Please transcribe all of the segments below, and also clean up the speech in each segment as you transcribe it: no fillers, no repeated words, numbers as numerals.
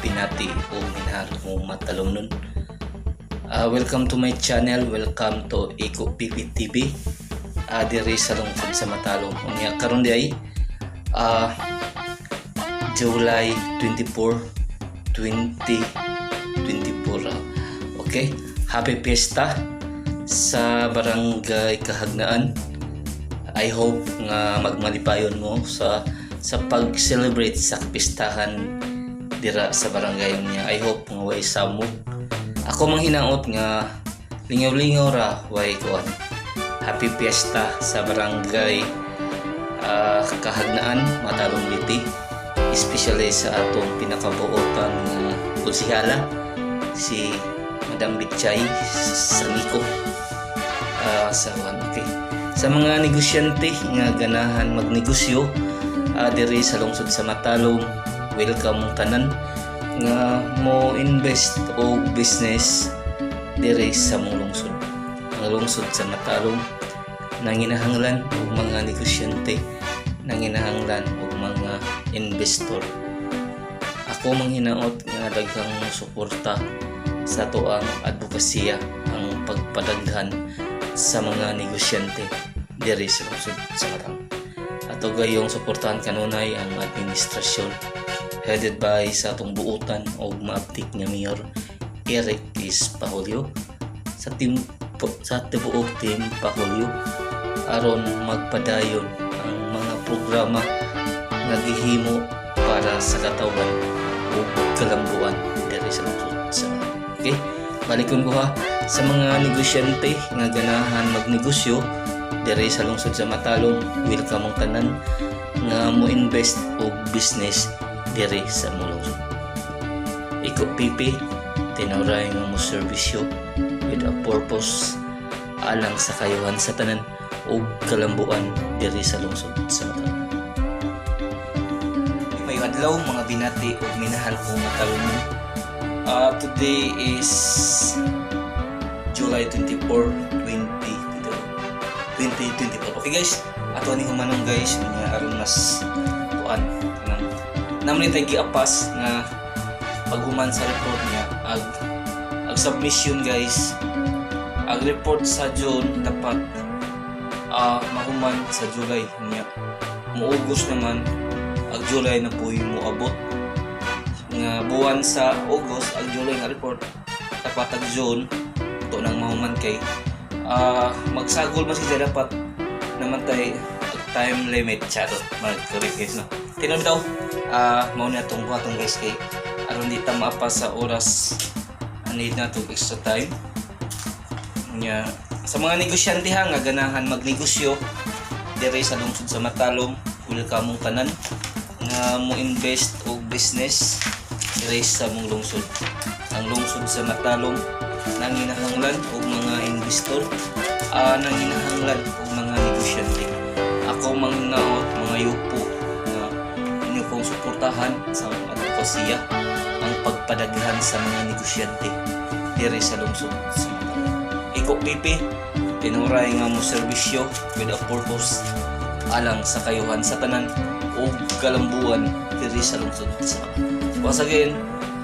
Binati ug minahal kong matalomnon. Welcome to my channel, welcome to Iko PPTV diri sa lungsod sa Matalom. Unya karon di ay July 24, 2024. Okay, happy fiesta sa Barangay Kahagnaan. I hope nga magmalipayon mo sa pag-celebrate sa kapistahan dira sa barangay niya. I hope nga way samog. Ako mang hinaot nga lingaw-lingaw ra, way kuan. Happy fiesta sa Barangay Kahagnaan, Matalom, Leyte. Especially sa atong pinakabuotan nga konsehala, si Madam Bitchay Sanico. Sa okay. Sa mga negosyante nga ganahan magnegosyo diri sa lungsod sa Matalom, welcome mong tanan nga mo invest og business diri sa mong lungsod. Ang lungsod sa Matalom nanginahanglan og mga negosyante, nanginahanglan og mga investor. Ako manghinaot nga daghang suporta sa atoang advokasya, ang pagpadaghan sa mga negosyante diri sa lungsod sa Matalom. Ato gayong suportahan kanunay ang administrasyon headed by sa atong buutan og maabtik nga Mayor Eric S. Pahulyo sa team, sa tibuok team Pahulyo, aron magpadayon ang mga programa nga gihimo para sa katawhan ug kalambuan diri sa lungsod sa Matalom. Okay? Balikon ko ha, sa mga negosyante nga ganahan magnegosyo diri sa lungsod sa Matalom, welcome ang tanan nga mo invest og business diri sa mong lungsod. Iko PP, tinuray nga mo serbisyo with a purpose alang sa kayuhan sa tanan ug kalambuan diri sa lungsod sa Matalom. May adlaw, mga binati ug minahal ko matalomnon. Today is July 24, 2024. 2024. Okay guys, ato ni humanon guys nga aron mas kuan kanang naman tay giapas nga paghuman sa report niya ag submission guys. Ag report sa June dapat mahuman sa July niya, muugos naman ag July na puy moabot nga buwan sa August. Ang July nga report dapat ag June to nang mahuman kay magsagol man siya, dapat naman tay ag time limit. Charot, mag correct guys, no? Tinuod daw, mao na atong buhaton guys, kay aron di ta maapas sa oras, need na tong extra time nya. Sa mga negosyante ha nga ganahan magnegosyo diri sa lungsod sa Matalom, welcome mong tanan nga mo invest og business diri sa mong lungsod. Ang lungsod sa Matalom nanginahanglan og mga investor, nanginahanglan og mga negosyante. Ako manghinaot mga yupo nga inyo kong suportahan sa akong advokasya, ang pagpadaghan sa mga negosyante diri sa lungsod sa Matalom. Iko PP, tinuray nga mo serbisyo with a purpose alang sa kayuhan sa tanan ug kalambuan diri sa lungsod sa Matalom. Once again,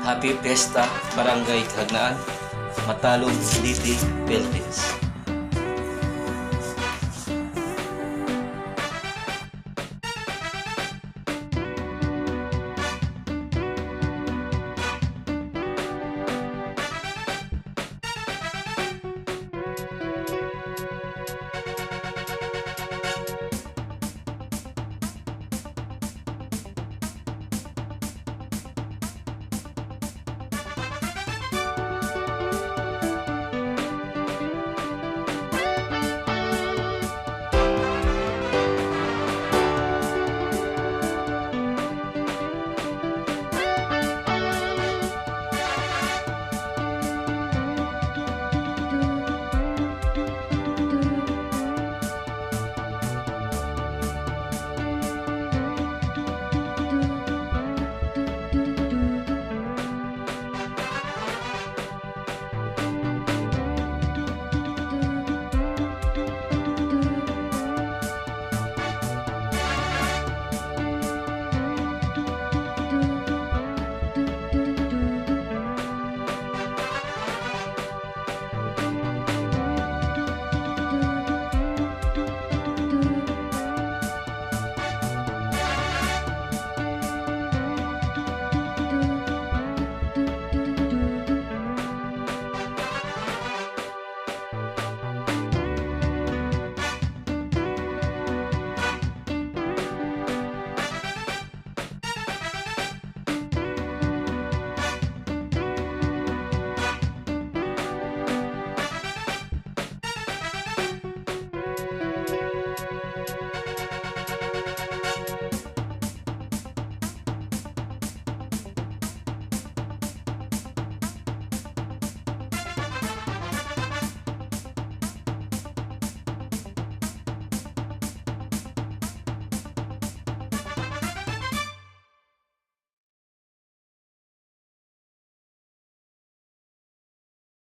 happy fiesta, Barangay Kahagnaan, Matalom, Leyte, Philippines.